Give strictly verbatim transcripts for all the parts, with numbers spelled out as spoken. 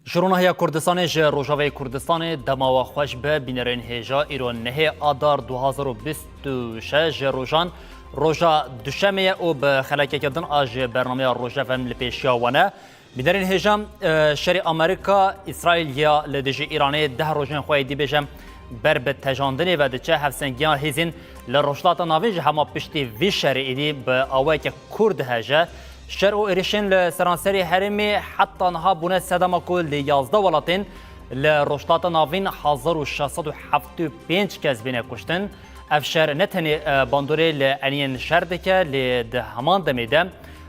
Ji ronahiya Kurdistanê, ji Rojavayê Kurdistanê, dema we xweş be, bînerên hêja. Îro nehê Adar du hazar û bîst û şeş ji rojan roja Duşemê ye û bi xelekeke din a ji bernameya Rojevem li pêşiya we ne. Bînerên hêja, e, şerê Amerîka, Îsraîl ya li dijî Îranê deh rojên xwe êdî bêje ber bi tejandinê ve diçe. Hevsengiya hêzên li Rojhilata Navîn ji hema piştî vî şerê êdî bi awayeke kûr diheje. Şer û êrişên li seranserê herêmê heta niha bûne sedema ku li yazdeh welatên li Rojhilata Navîn hezar û şeş sed û heftê û pênc kes bîne kuştin. Ev şer ne tenê, e, bandorê li eniyên şer dike, lê di heman demê de,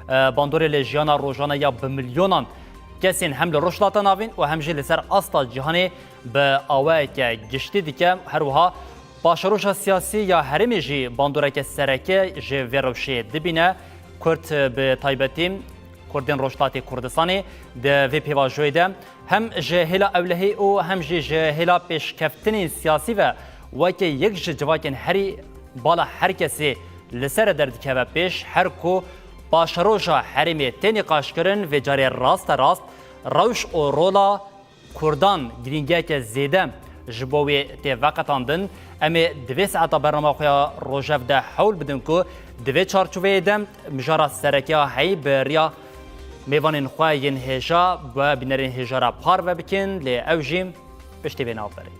e, bandorê li jiyana rojane ya bi milyonan kesên hem li Rojhilata Navîn û hem jî li ser asta cîhanê bi awayeke giştî dike. Her wiha paşeroja siyasî ya herêmê jî bandoreke sereke ji vê rewşê dibîne. Kurd, bi taybetî Kurdên Rojhilatê Kurdistanê, di vê pêvajoyê de hem ji hêla ewlehî û hem jî ji hêla pêşkeftinên siyasî ve weke yek ji civakên herî bala her kesê li ser re derdikeve pêş, her ku paşeroja herêmê tê nîqaşkirin, vê carê raste rast rewş û rola Kurdan girîngiyeke zêde ji bo wê tê veqetandin. Em ê di vê saeta bernama xwe ya Rojev de hewl bidin ku di vê çarçoveyê de mijara sereke ya heyî bi riya mêvanên xwe yên hêja bi bînerên hêja re parve bikin, lê ew jî piştî vê navberê.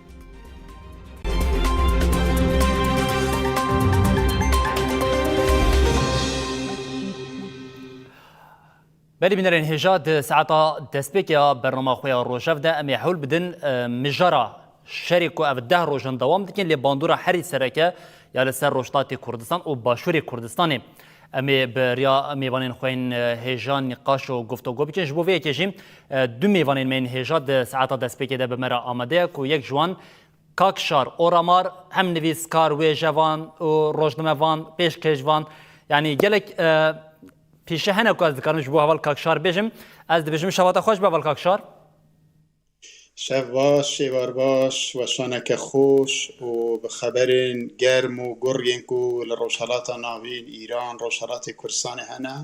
Belê bînerên hêja, di saeta destpêkê ya bernama xwe ya Rojev de em ê hewl bidin, e, mijara şerê ku ev deh rojan dewam dikin, lê bandora herî sereke ya li ser Rojhilatê Kurdistan û Başûrê Kurdistanê. Em ê bi riya mêvanên xwe yên, e, hêja nîqaş û guftego bikin. Ji bo vê yekê jî, e, du mêvanên me yên hêja di saeta destpêkê de bi me re amade ye ku yek ji wan Kakşar Oramar, hem nivîskar, wêjevan û rojnamevan, pêşkêşvan, yanî gelek, e, pîşe hene ku ez dikarim ji bo heval Kakşar bêjim. Ez dibêjim şeva te xweş be heval Kakşar. Şev baş, êvar baş, weşaneke xweş û bi xeberên germ û gur yên ku li Rojhelata Navîn, Îran, Rojhelatê Kurdistanê hene.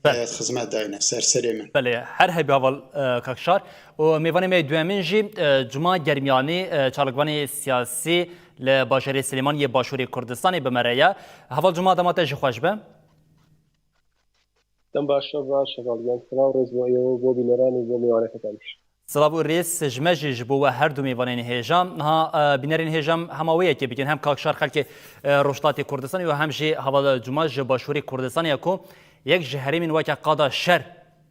Belê. E, xizmet dayne, ser serê min. Belê, her hebî heval, e, Kakşar. Û mêvanê me yê duyemin jî, e, Cuma Germiyanî, e, çalakvanê siyasî li bajarê Silêmaniyê Başûrê Kurdistanê bi me re ye. Heval Cuma, dema te jî xweş be. Dem baş, şev baş, heval giyan. Silav rêz bo êw, bo bîneran û bo mêvaneke te jî. Silav û rêz ji me jî ji bo we her du mêvanên hêja. Niha, e, bînerên hêja, hema wê yekê bikin. Hem Kakşar xelkê, e, Rojhilatê Kurdistanê û hem jî heval Cuma ji Başûrê Kurdistanê ye ku yek ji herêmên weke qada şer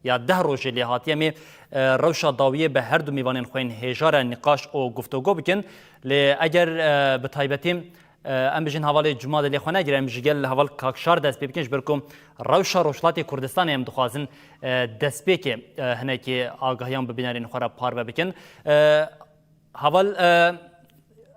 ya deh rojê lê hatiye. Em ê, e, rewşa dawiyê bi her du mêvanên xwe yên hêja re nîqaş û guftego bikin. Lê eger, e, bi taybetî, e, em bijîn hevalê Cuma dilê xwe negire, em ji gel heval Kakşar dest pê bikin, ji ber ku rewşa Rojhilatê Kurdistanê em dixwazin, e, destpêkê, e, hinekî agahiyan bi bînerên xwe re parve bikin. E, Heval, e,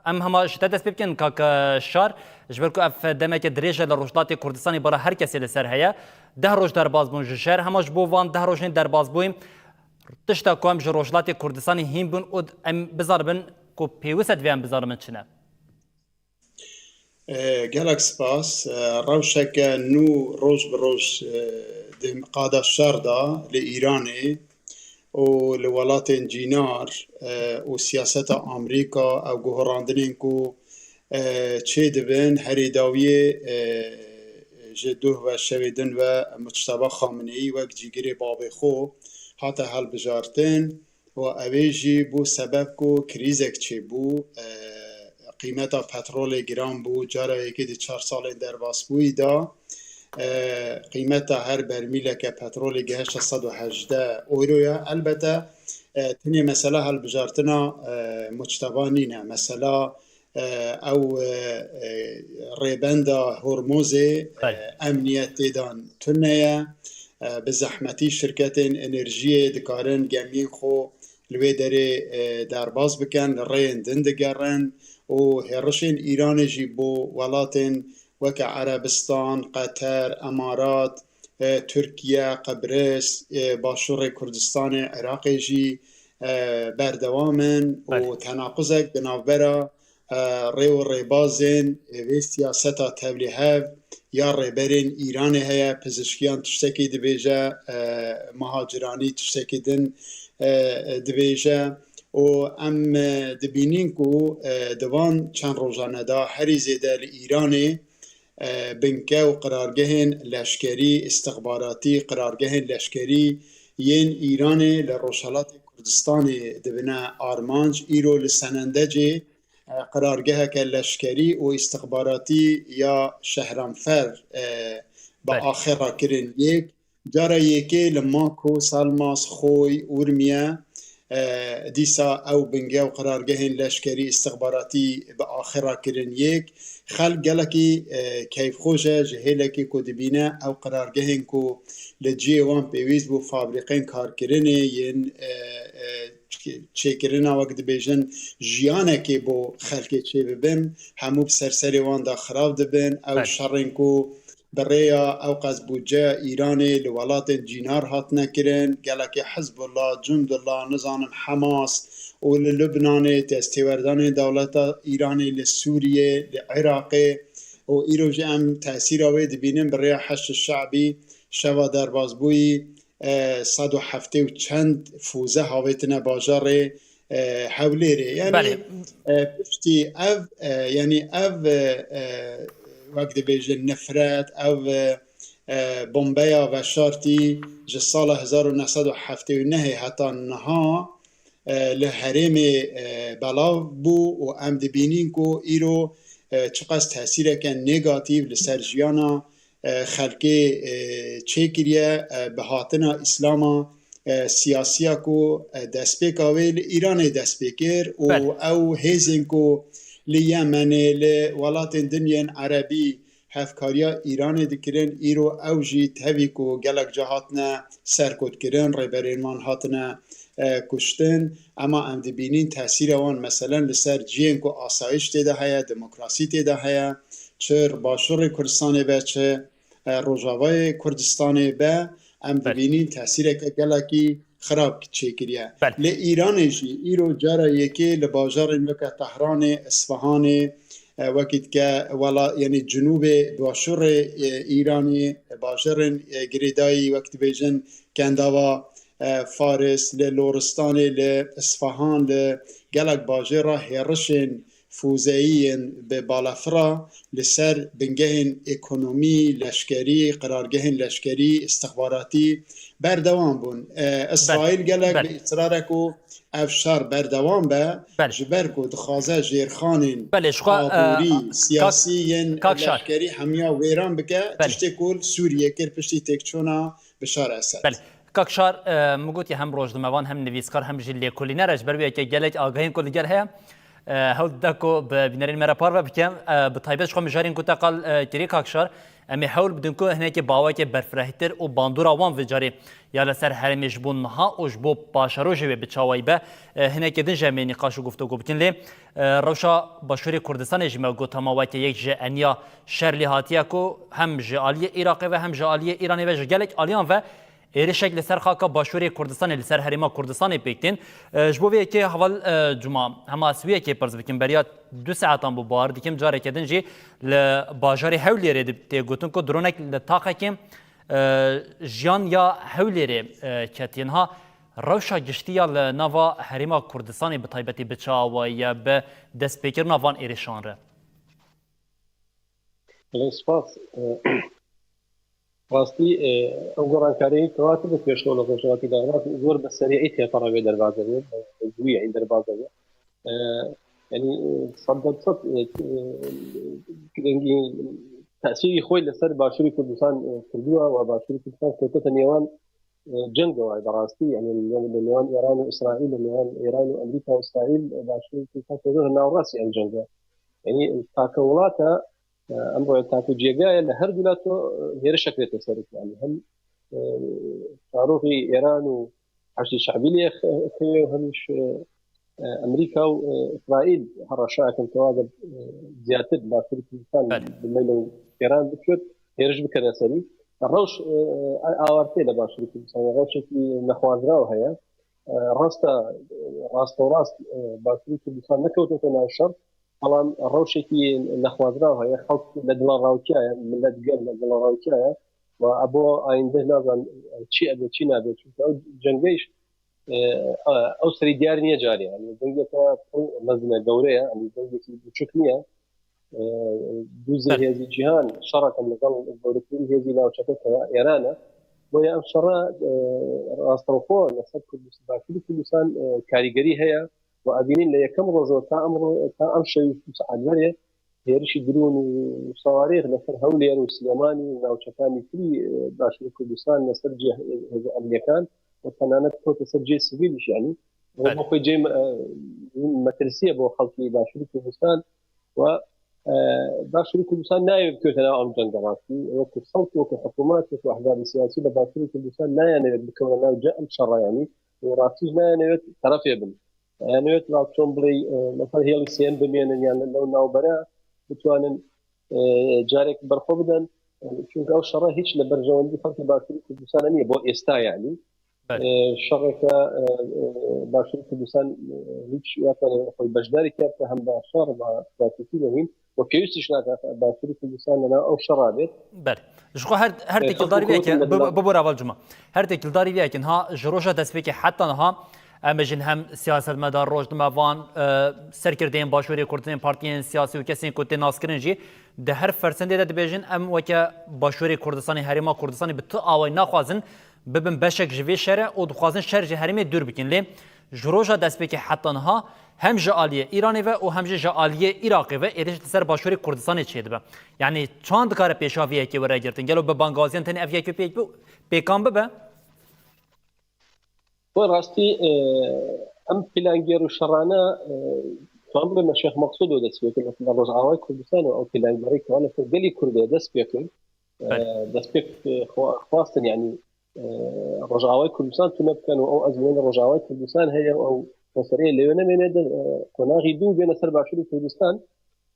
em hema ji te dest pê bikin, kak, e, Şar, ji ber ku ev demeke dirêj e li Rojhilatê Kurdistanê, bara her kesê li ser heye. Deh roj derbas bûn ji şer, hema ji bo van deh rojên derbasbûyî, tişta ku em ji Rojhilatê Kurdistanê hîn bûn û em bizanibin ku pêwist e divê em bizanibin çi ne. E, gelek spas. E, rewşeke nû roj bi roj, e, di qada şer de li Îranê û li welatên cînar, e, û siyaseta Amerîka, ew guherandinên ku, e, çêdibin, herî dawiyê, e, ji duh ve şevê din ve Muçteba Xameneî wek cîgirê bavê xwe hate hilbijartin. Û ew ê jî bû sebeb ku krîzek çêbû, e, qîmeta petrolê giran bû, cara yekê di çar salên derbasbûyî de, e, qîmeta her bermîleke petrolê gihişte sed û hejdeh euroya. Elbete, e, tenê mesela hilbijartina, e, Muçteba nîne. Mesela, e, ew, e, e, rêbenda Hormuzê, e, Belê. emniyet tê de tune ye. E, bi zehmetî şirketên enerjiyê dikarin gemiyên xwe li wê derê, e, derbas bikin, li rêyên din digerin û hêrişên Îranê jî bo welatên weke Erebistan, Qeter, Emarat, e, Tirkiye, Qibris, e, Başûrê Kurdistanê, Iraqê jî, e, berdewam in û Belê. tenaquzek di navbera, e, rê û rêbazên, e, vê siyaseta tevlîhev ya rêberên Îranê heye. Pizişkiyan tiştekî dibêje, e, muhaciranî tiştekî din, e, dibêje û em, e, dibînin ku, e, di van çend rojane de herî zêde li Îranê, e, binke û qirargehên leşkerî, istixbaratî, qirargehên leşkerî yên Îranê li Rojhelatê Kurdistanê dibine armanc. Îro li Senendecê, e, qirargeheke leşkerî û istixbaratî ya Şehranfer, e, bi Belê. axê re kirin yek. Cara yekê li Mako, Salmas, Xoy, Urmiye, e, dîsa ew binge û qirargehên leşkerî, istixbaratî bi axê re kirin yek. Xelk gelekî, e, keyfxweş e ji hêlekê ku dibîne ew qirargehên ku li cihê wan pêwîst bû fabrîqên karkirinê yên, e, e, çêkirina, wek dibêjin, jiyanekê bo xelkê çêbibin, hemû bi ser serê wan de xirav dibin. Ew Belê. şerên ku bi rêya ew qas budceya Îranê li welatên cînar hatine kirin, gelekî Hizbullah, Cundullah, nizanim Hamas û li Lubnanê destêwerdanên dewleta Îranê li Sûriyê, li Iraqê û îro jî em tesîra wê dibînin bi rêya Heşd Şe'bî, şeva derbasbûyî, e, sed û heftê û çend fûze havêtine bajarê, e, Hewlêrê. Yani, Belê. e, piştî ev, e, yani ev, e, e, wek dibêjin nifret, ev, e, e, bombeya veşartî ji sala hezar û neh sed û heftê û nehê heta niha, e, li herêmê, e, belav bû û em dibînin ku îro, e, çiqas tesîreke negatîf li ser jiyana, e, xelkê, e, çêkiriye, e, bi hatina Îslama, e, siyasiya ku, e, destpêka wê li Îranê dest pê kir û Belê. ew hêzên ku li Yemenê, li welatên din yên Erebî hevkariya Îranê dikirin, îro ew jî tevî ku gelek ca hatine serkotkirin, rêberên wan hatine, e, kuştin. Ema em dibînin tesîra wan, meselen, li ser cihên ku asayiş tê de heye, demokrasî tê de heye, çi Başûrê Kurdistanê be, çi, e, Rojavayê Kurdistanê be, em Belê. dibînin tesîreke gelekî xirab çêkiriye. Belê. Li Îranê jî îro cara yekê li bajarên weke Tehranê, Isfahanê, e, wekî dike wela, yani Cinûbê, Başûrê, e, Îranê, bajarên, e, girêdayî, wek dibêjin Kendava, e, Faris, li Loristanê, li Isfahan, li gelek bajêr re hêrişên fûzeyî yên bi balafira li ser bingehên ekonomî, leşkerî, qirargehên leşkerî, istixbaratî berdewam bûn. E, Îsraîl gelek Belê. bi israr e ku ev şer berdewam be, Belê. ji ber ku dixwaze jêrxanên Belê, ji xwe, e, aborî, kak-, siyasî yên kak Şar. leşkerî hemiya wêran bike, Belê. tiştê ku li Sûriyê kir piştî têkçûna Bişar Esed. Belê. Kak Şar, e, min gotiye hem rojnamevan hem nivîskar hem jî lêkolîner e, ji ber wê yekê gelek agahiyên ku li gel heye, e, hewl dide ku bi bînerên me re parve bikim. E, bi taybet ji xwe mijarên ku te qal, e, kirî Kak Şar, em ê hewl bidin ku hinekî bawekê berfirehtir û bandora wan vê carê ya li ser herêmê ji bo niha û ji bo paşerojê wê bi çawayî be. E, hinekê din jî em ê nîqaş û guftûgo bikin lê, e, rewşa Başûrê Kurdistanê jî me got hema weke yek ji eniya şer lê hatiye ku hem ji aliyê Iraqê ve hem ji aliyê Îranê ve ji gelek aliyan ve êrişek li ser xaka Başûrê Kurdistanê, li ser herêma Kurdistanê pêk tên. E, ji bo vê yekê heval, e, Cuma, hema ez wê yekê pirs bikim, beriya du saetan bû bawer dikim, careke din jî li bajarê Hewlêrê di-, tê gotin ku dronek li taqekê, e, jiyan ya Hewlêrê, e, ketiye. Niha rewşa giştî ya li nava herêma Kurdistanê bi taybetî bi çi awayî ye bi destpêkirina van êrişan re? Belê, spas. E, rastî, e, ew gorankariyê kewatî bi pêşno li Rojhilatî Navneteweyî zor bi serî'î têpera wê derbazê bû, bi zûyî, yanî derbazê bû. E, yanî, e, sed der sed, e, e, girîngî, tesîrî xwe li ser Başûrê Kurdistan, e, kiriye û Başûrê Kurdistan ketiye nêwan, e, ceng e, bi rastî, yanî li, li nêwan Îran û Îsraîl, li nêwan Îran û Amerîka û Îsraîl, e, Başûrê Kurdistan ketiye navras, yanî ceng e. Yanî take welate, e, emro take cêga ye li her du lato, e, hêrişek rê teserruf, yanî hem, e, şaroxî Îran û Heşdî Şe'bî lê xe-, xeye û hem ji, e, Amerîka û, e, Îsraîl her reşayekin tewa de, e, ziyadtir Başûrê Kurdistan Belê. bi meyl û Îran bikir, hêriş bikirine serî. Rewş, e, e, awarte li Başûrê Kurdistan, rewşekî nexwaziraw heye. E, rast e, rasterast, e, Başûrê Kurdistan nekewtote nav şer. Belam rewşekî nexwaziraw heye, xelk li dilan rawkiyaye, millet gel li dilan rawkiyaye. Ve ebo ayînde nazan çi ebe, çi nabe. Çunke ew cengeyş e, ew serî diyar niye carê. Yanî dengeke pir mezin e, gewre ye. Yanî dengekî biçûk niye. E, du zê hêzî cîhan şereke li gel gevretirîn hêzî navçeke heye, Êran e. Boye ev şere, e, rastewxo li ser Kurdistan, Başûrê Kurdistan, e, karîgerî heye. Û evînîn li yekem rojo ta emro, ta ev şew û saet berê hêrişî drûn û sawarêx li ser Hewlêr û Silêmanî û navçekanî tirî, e, Başûrê Kurdistan li ser cih, e, hêzê emnîyekan û tenanet kote ser cihê sivîl jî, yanî. Ew Belê. Bo xwe cihê me-, e, metirsiyê bo xelkê Başûrê Kurdistan û, e, Başûrê Kurdistan nayê bikewte nav em cenge rastî. Wekî xelk, wekî hikûmet, wekî ehzabê siyasî li Başûrê Kurdistan nayane bikewne nav cih em şerra, yanî. Û rastî jî nayane terefê bin. Yanî wê tu çon bilê, e, mesela hêlî sêyem bimênin yan li navbera bitwanin, e, carek berxwe bidin. E, çunke ew şere hîç li berjewendî xelkê Başûrê Kurdistan niye bo êsta, yanî. Belê. E, şereke, e, e, Başûrê Kurdistan, e, hîç yatane xwe beşdarî kerde hem ba şer, ba stratejî ve hîn. Ve pêwîst jî nake Başûrê Kurdistan li nav ew şera bêt. Belê. Ji xwe her, her E, têkildarî xelk û vê yekê, hikûmetên bi-, bila- bibû heval cuma. Her têkildarî vê yekê niha ji roja destpêkê heta niha em bêjin hem siyasetmedar, rojnamevan, e, serkirdeyên Başûrê Kurdistanê, partiyên siyasî û kesên ku tê naskirin jî di her fersendê de dibêjin, em weke Başûrê Kurdistanê, Herêma Kurdistanê bi tu awayî naxwazin bibin beşek ji vê şerê û dixwazin şer ji herêmê dûr bikin. Lê ji roja destpêkê heta niha hem ji aliyê Îranê ve û hem jî ji aliyê Iraqê ve êrîş li ser Başûrê Kurdistanê çêdibe. Yanî çand dikare pêşa vê yekê were girtin? Gelo bi bangaziyên tenê ev yekê pêk bi-, pêkan bibe? Bi rastî, e, em plangêr û şerane, e, tam bi me Şêx Meqsûd û dest pê kir. Mesela Rojavayê Kurdistan û ew plangêrê ke wana ser gelî Kurdê dest pê kir. E, Belê. Dest pê, e, xwe-, xwestin, yanî, e, Rojavayê Kurdistan tune bikin û ew ezmûnên Rojavayê Kurdistan heye û ew meseleyê lê wê nemêne de, e, qonaxî dû bêne ser Başûrê Kurdistan.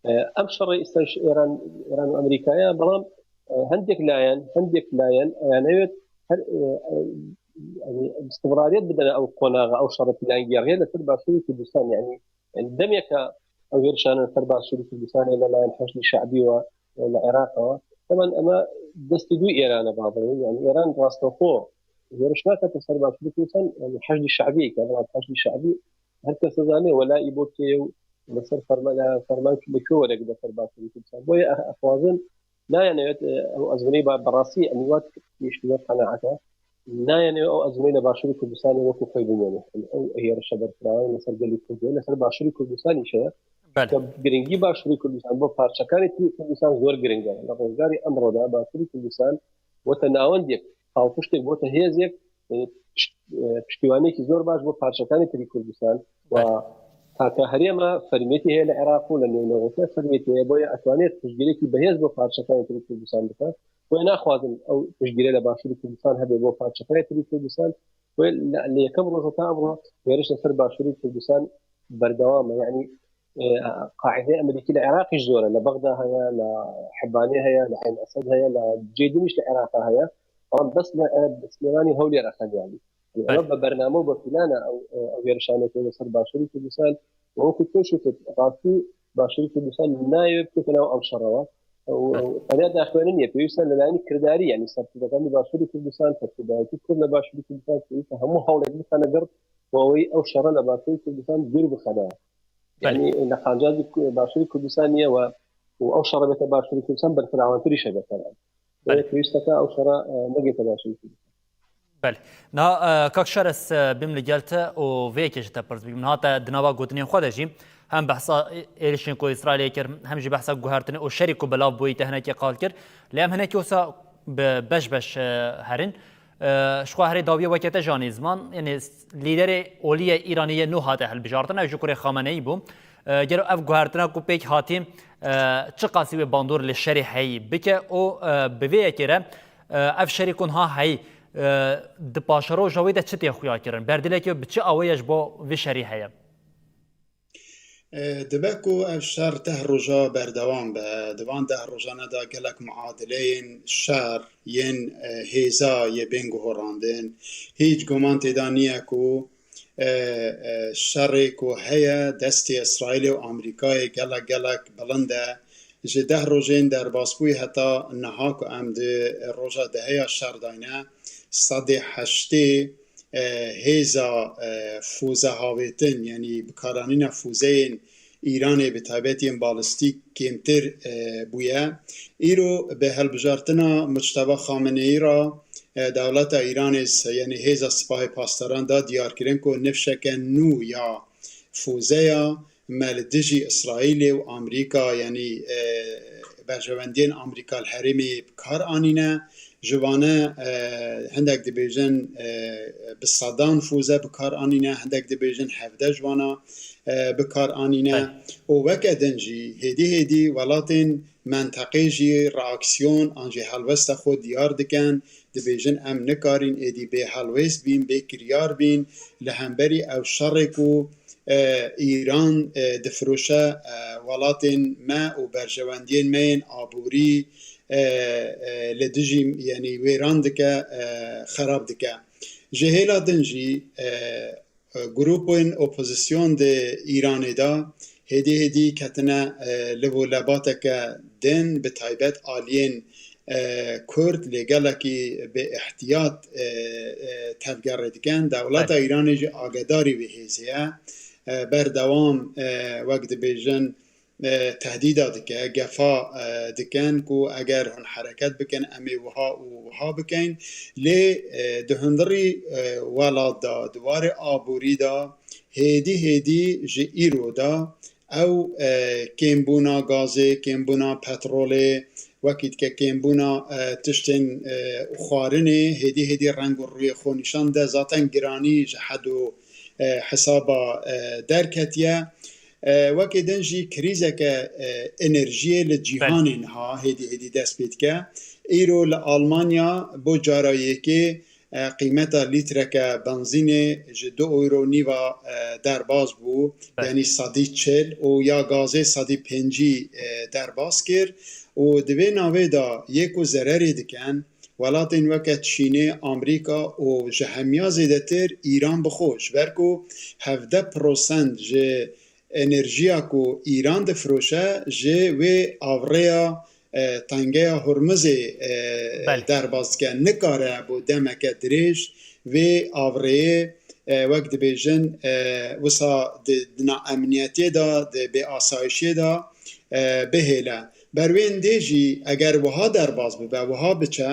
E, ev şerê îstaj Îran, Îran û Amerîkaya, belam, e, hendek layen, hendek layen, e, yanî, her, e, e, yanî, istimrariyet bidene ew qonaxa, ew şerê plangêrê li ser Başûrê Kurdistan, yanî, yanî, demeke ew hêrişane li ser Başûrê Kurdistanê li layen Heşdî Şe'bî ve, e, li Iraqê ve. Hemen ema destî dû Îran e, bavê, yanî, Îran rastexwe hêriş nakete ser Başûrê Kurdistan, yanî, Heşdî Şe'bî ke, belam Heşdî Şe'bî her kes dizane wela î bo kê ye û li ser ferma-, ferman li kê were dide ser Başûrê Kurdistan. Boye e-, exwazin nayane wê, e, ew ezmûnê ba-, bi rastî, em wat pêştî wê qenaete. Nayane ew ezmûnê li Başûrê Kurdistanê wekî xwe bimîne. Ew hêrişa berfirehiyê li ser gelê Kurdê, li ser Başûrê Kurdistanê jî heye. Belê. Ke giringî Başûrê Kurdistan bo parçekanê tirî Kurdistan zor giring e. Li rojgarê emro de Başûrê Kurdistan bote navendek, palpiştek, bote hêzek, e, pişt-, e, piştîwaniyekî zor baş bo parçekanê tirî Kurdistan. Belê. Wa taka herêma fermiyetî heye li Iraq û li nêwnewrotiya fermiyetî heye, boye etwanê piştgirêkî bihêz bo parçekanê tirî Kurdistan bike. Boye naxwazin ew piştgirê li Başûrê Kurdistan hebe bo parçekanê tirî Kurdistan. Boye li, li yekem roja ta emro hêriş li ser Başûrê Kurdistan berdewam e. Yanî, e, qaîdê Amerîkî li Iraqî jî zor e. Li Bexda heye, li Hibanê heye, li Eyn Esed heye, li cihê din jî li Iraqê heye. An bes li, e, Silêmanî Hewlêr e xeniyanî. Yanî, Belê. Ev bi bername û bi plan e, ew, e, ew hêrişanê tê li ser Başûrê Kurdistan. Û wekî tu jî got, rastî Başûrê Kurdistan nayê bikete nav ew şerre ve. Û, Belê. Û tenya daxuyanî niye, pêwîst e li layenî kirdarî, yanî serkirdekanî Başûrê Kurdistan, serkirdayetî Kurd li Başûrê Kurdistan, pêwîst e hemû hewlek bixene gir, û ew, ew şerre li Başûrê Kurdistan dûr bixene. Belê. Yanî li qancazî Ku-, Başûrê Kurdistan niye we û ew şerre bête Başûrê Kurdistan berfirehwantirî şe bete. Belê. Pêwîst e ew şerre, e, negête Başûrê Kurdistan. Belê. Na, e, kak Şer, ez, e, bim li gel te û vê yekê ji te pirs bikim. Niha te di nava gotinên xwe de jî hem behsa ê-, êrişên ku Îsraîlê kir, hem jî behsa guhertinê û şerê ku belav bûyî te hinekî qal kir. Lê em hinekî wisa bi beş beş, e, herin. E, ji xwe herê dawiyê weke te jî anî ziman, yanî lîderê olî yê Îranê yê nû hate hilbijartin, ew jî kurê Xameneyî bû. E, gelo ev guhertina ku pêk hatî, e, çiqasî wê bandor li şerê heyî bike û, e, bi vê yekê re, e, ev şerê ku niha heyî, e, di paşeroja wê de çi tê xuya kirin? Berdêleke bi çi awê ye ji bo vê şerî heye? E, dibe ku ev şer deh roja berdewam be. Di van deh rojane de gelek muadileyên şer yên, e, hêza yê bên guhorandin. Hîç guman tê de niye ku, e, e, şerê ku heye destê Îsraîlê û Amerîkayê gelek, gelek bilind e. Ji deh rojên derbasbûyî heta niha ku em di roja dehê ya şer dayne, sedê heştê e, hêza, e, fûze havêtin, yanî bikaranîna fûzeyên Îranê, bi taybet yên balistîk kêmtir, e, bûye. Îro bi hilbijartina Mucteba Xameneî re, e, dewleta Îranê, yanî hêza Sipahê Pasdaran da diyarkirin ku nifşeke nû ya fûzeya me li dijî Îsraîlê û Amerîka, yanî, e, berjewendiyên Amerîka li herêmê bi kar anîne. Ji vane, e, hindek dibêjin, e, bi sedan fûze bi kar anîne, hindek dibêjin hevdeh ji wana, e, bi kar anîne. Û weke din jî hêdî hêdî welatên menteqê jî reaksiyon an jî helwesta xwe diyar dikin, dibêjin em nikarîn êdî bê helwêst bîn, bê kiryar bîn li hemberî ew şerê ku, e, Îran, e, difiroşe, e, welatên me û berjewendiyên me yên aborî, e, e, li dijî, yanî wêran dike, e, xerab dike. Ji hêla din jî, e, e, grûpên opozîsyon di Îranê de hêdî hêdî ketine, e, liv û lebateke din, bi taybet aliyên, e, Kurd lê gelekî bi ihtiyat, e, e, tevgerê dikin. Dewleta Îranê jî agedarî vê hêzê ye. E, berdewam, e, wek dibêjin, e, tehdîda dike, gefa, e, dikin ku eger hûn hereket bikin, em ê wiha û wiha bikeyn. Lê, e, di hundirî, e, welat de, di warê aborî de, hêdî hêdî ji îro de ew, e, kêmbûna gazê, kêmbûna petrolê, wekî dike kêmbûna, e, tiştên, e, xwarinê, hêdî hêdî reng û rûyê xwe nîşan de, zaten giranî ji hed û, e, hesaba, e, derketiye. E, wekî din jî krîzeke, e, enerjiyê li cîhanê niha hêdî hêdî dest pê dike. Îro li Almanya bo cara yekê, e, qîmeta lîtreke benzînê ji du euro nîva, e, derbas bû, yanî sedî çil, û ya gazê sedî pêncî, e, derbas kir. Û di vê navê de yê ku zererê dikin, welatên weke Çînê, Amerîka û ji hemiya zêdetir Îran bi xwe, ji ber ku hevdeh prosent ji enerjiya ku Îran difiroşe ji wê avrêya, e, tengeya Hormuzê, e, derbas dike. Nikare bo demeke dirêj vê avrêyê, e, wek dibêjin, e, wisa di, di naemniyetiyê de, di bêasayişiyê de, e, bihêle. Berwên dê jî eger wiha derbas bibe, wiha biçe,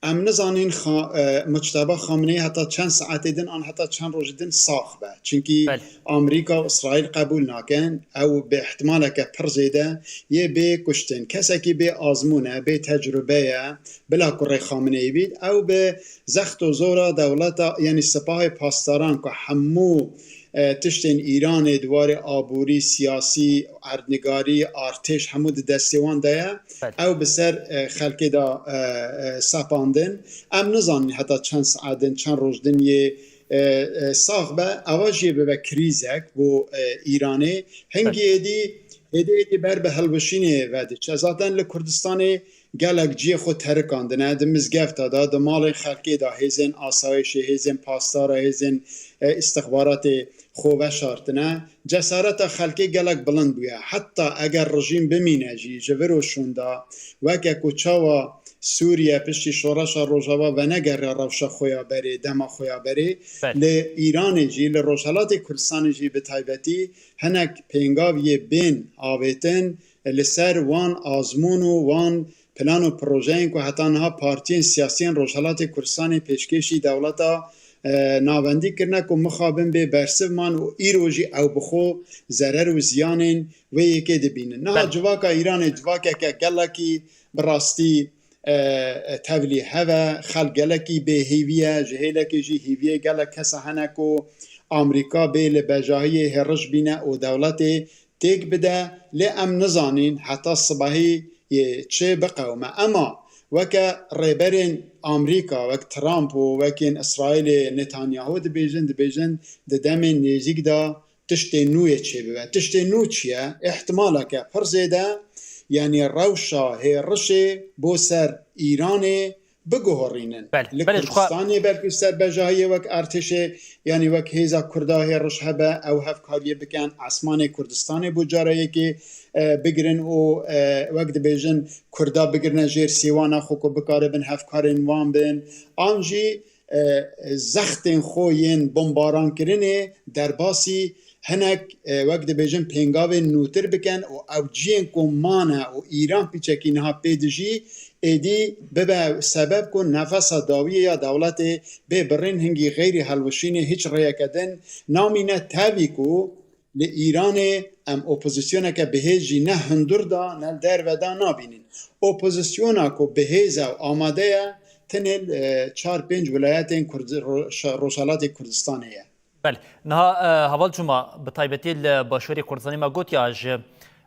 em nizanîn xa-, e, Mucteba Xameneî heta çend saetê din an heta çend rojê din sax be. Çimkî Amerîka û Îsraîl qebûl nakin, ew bi ihtimaleke pir zêde yê bê kuştin. Kesekî bê azmûn e, bê tecrube ye, bila kurê Xameneî bît, ew bi zext û zora dewleta, yanî Sipahê Pasdaran ku hemû, e, tiştên Îranê di warê aborî, siyasî, erdnigarî, artêş hemû di destê wan de ye. Ew bi ser, e, xelkê de, e, e, sepandin. Em nizanin heta çend saet din, çend roj din yê, e, e, sax be. Eva jî bibe krîzek bo, e, Îranê. Hingî êdî, êdî, êdî ber bi hilweşînê ve diçe. Zaten li Kurdistanê gelek cihê xwe terikandine, di mizgefta de, di malên xelkê de, hêzên asayişê, hêzên pasdara, hêzên, e, îstixbaratê xwe veşartine. Cesareta xelkê gelek bilind bûye. Heta eger rejîm bimîne jî, ji vir û şûnda, weke ku çawa Sûriye piştî şoreşa Rojava venegeriya rewşa xwe ya berê, dema xwe ya berê, li Îranê jî, li Rojhelatê Kurdistanê jî bi taybetî hinek pêngaviyê bên avêtin, li ser wan azmûn û wan plan û projeyên ku heta niha partiyên siyasiyên Rojhelatê Kurdistanê pêşkêşî dewleta, e, navendî kirine ku mixabin bê bersiv man û îro jî ew bi xwe zerer û ziyanên wê yekê dibînin. Niha civaka Îranê civakeke gelekî bi rastî, e, e, tevlî hev e, xelk gelekî bêhêvî ye, ji hêlekê jî hêviyê gelek kesa hene ku Amerîka bê li bejahiyê hêriş bîne û dewletê têk bide, lê em nizanîn heta sibehî yê çi biqewime. Ema weke rêberên Amerîka, wek Trump û wekên Îsraîlê Netanyahu dibêjin, dibêjin di demên nêzîk de tiştê nû yê çêbibe. Tiştê nû çi ye? Îhtimaleke pir zêde, yanî rewşa hêrişê bo ser Îranê biguherînin. Li Kurdistanê belkî ser bejahiyê wek artêşê, yanî wek hêza Kurda hêriş hebe, ew hevkariyê bikin, esmanê Kurdistanê bo cara yekê, e, bigirin û, e, wek dibêjin, Kurda bigirine jêr sêwana xwe ku bikaribin hevkarên wan bin. An jî e, zextên xwe yên bombarankirinê derbasî hinek, e, wek dibêjin pêngavên nûtir bikin û ew cihên ku mane û Îran pîçekî niha pê dijî, êdî bibe sebeb ku nefesa dawiyê ya dewletê bê birîn, hingî xeyrî helwişînê hiç rêyeke din namîne, tevî ku li Îranê em opozisyoneke bihêz jî ne hundir de ne li derve de nabînin. Opozisyona ku bihêz e û amade ye, tenê li, e, çar pênc wilayetên Kurd-, Ro-, Şa-, Rojhelatê Kurdistanê ye. Belê. Niha, e, heval Cuma, bi taybetî li Başûrê Kurdistanê me gotiya ji,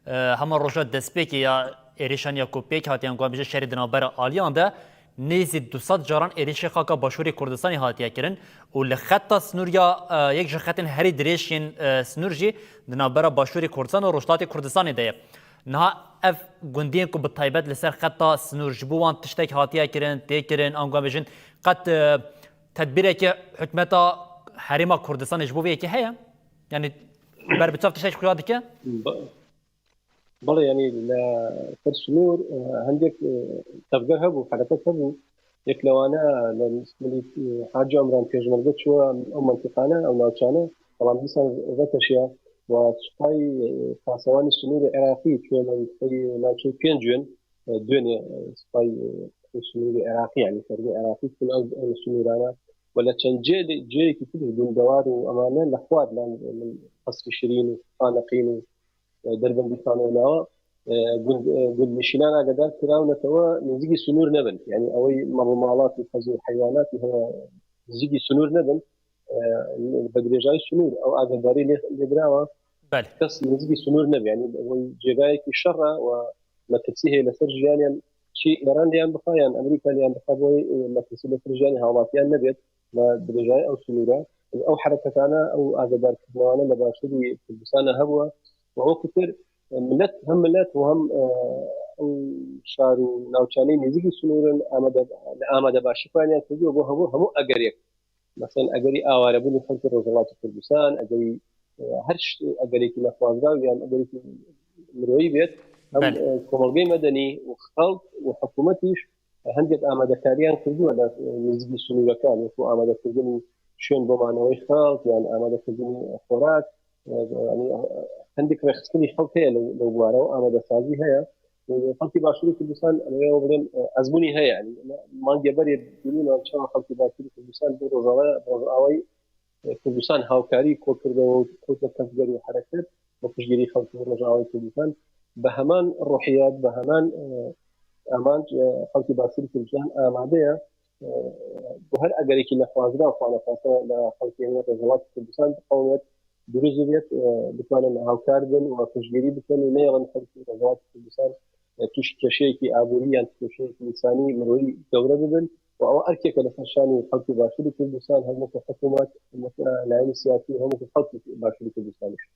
e, hema roja destpêkê ya êrişan ya ku pêk hatiye, ango em bêjin şerê di navbera aliyan de, nêzî du sed caran êrişê xaka Başûrê Kurdistanê hatiye kirin û li xeta sinûr ya, e, yek ji xetên herî dirêj yên, e, sinûr jî di navbera Başûrê Kurdistan û Rojhilatê Kurdistanê de ye. Niha ev gundiyên ku bi taybet li ser xeta sinûr ji bo wan tiştek hatiye kirin, tê kirin, ango em bêjin qet, e, tedbîrekî hikûmeta Herêma Kurdistanê ji bo vê yekê heye? Yanî ber bi çav tiştek xuya dike? Be-, belê, yanî li ser sinûr, e, hindek, e, tevger hebû, hereket hebû. Yek li wane li, li, e, Hacî Emran pêşmerge çûye ew mentiqane, ew navçane, belam dîsan vekeşiya. Wa supay, e, pasewanî sinûrê Iraqî çûye li, li navçeyê Pêncûn, e, dûnê, e, supay, e, sinûrê Iraqî, yanî ferdê Iraqî çûn ew, ew sinûrane. Wele çend cê-, cêyekî tr ji gundewar û emane li xwar, lan, e, min Qesrî Şirîn û Xaneqîn û, e, Derbendî Xan û nawa, e, gund, e, gundnişînan agedar kirawnetewe nêzîkî sinûr nebin. Yanî ewê mal û malat û xez û heywanatî heya nêzîkî sinûr nebin. E, bi dirêjayî sinûr ew agadarî lê, lê dirawa. Belê. Kes nêzîkî sinûr nebe. Yanî ewê cêgayekî şer e û metirsî heye li ser jiyaniyan, çi Îran lêyan bixa yan Amerîka lêyan bixa, bo wê, e, metirsî li ser jiyanê hawatiyan nebêt. Me dirêjayî ew sinûre, ew hereketane, ew agadarkirinawane li Başûrê Kurdistanê hebûye. Û wekî tir, e, milet, hem milet û hem, e, ew şar û navçaneyê nêzîkî sinûr in, amade, li amadebaşî xwe yan kirdiye bo hemû, hemû egerêk. Mesela egerî awarebûnê xelkê Rojhelatê Kurdistan, egerî, e, her şt-, egerekî nexwazraw yan egerekî miroyî bêt, hem, Belê. e, komelgê medenî û xelk û hikûmet îş, e, hindek amadekariyan kiriye li, e, nêzîkî sinûrekan, wekû amadekirinî şwên bo maneweyê xelk yan amadekirinî xorak, e, yanî, e, hindek rêxistinî xelk heye li, li wara û amadesazî heye. E, xelkê Başûrê Kurdistan, em ê birin, e, ezmûnî heye, yanî, mangê berê bînin çawa xelkê Başûrê Kurdistan bi Rojava, Rojavayê, e, Kurdistan hawkarî ko kirdewe û kewtine tevger û hereket bi piştgirî xelkê Rojavayê Kurdistan. Bi heman ruhiyet, bi heman, e, amanc, e, xelkê Başûrê Kurdistan amade ye. E, bi her egerekî nexwazra û xwanexwasa li xelkê Rojhilatê Kurdistan biqewimêt, dirûz bibêt, e, bikarin hawkar bin û piştgirî bikin û neyêrin xelkê Rojhilatê Kurdistan, e, tûşî kêşeyekî aborî yan kêşeyekî însanî, miroyî gewre bibin. Û ew erkeke li ser şanê xelkê Başûrê Kurdistan, hem weke hikûmet, hem weke layînê siyasî, hem weke xelkê Başûrê Kurdistan jî.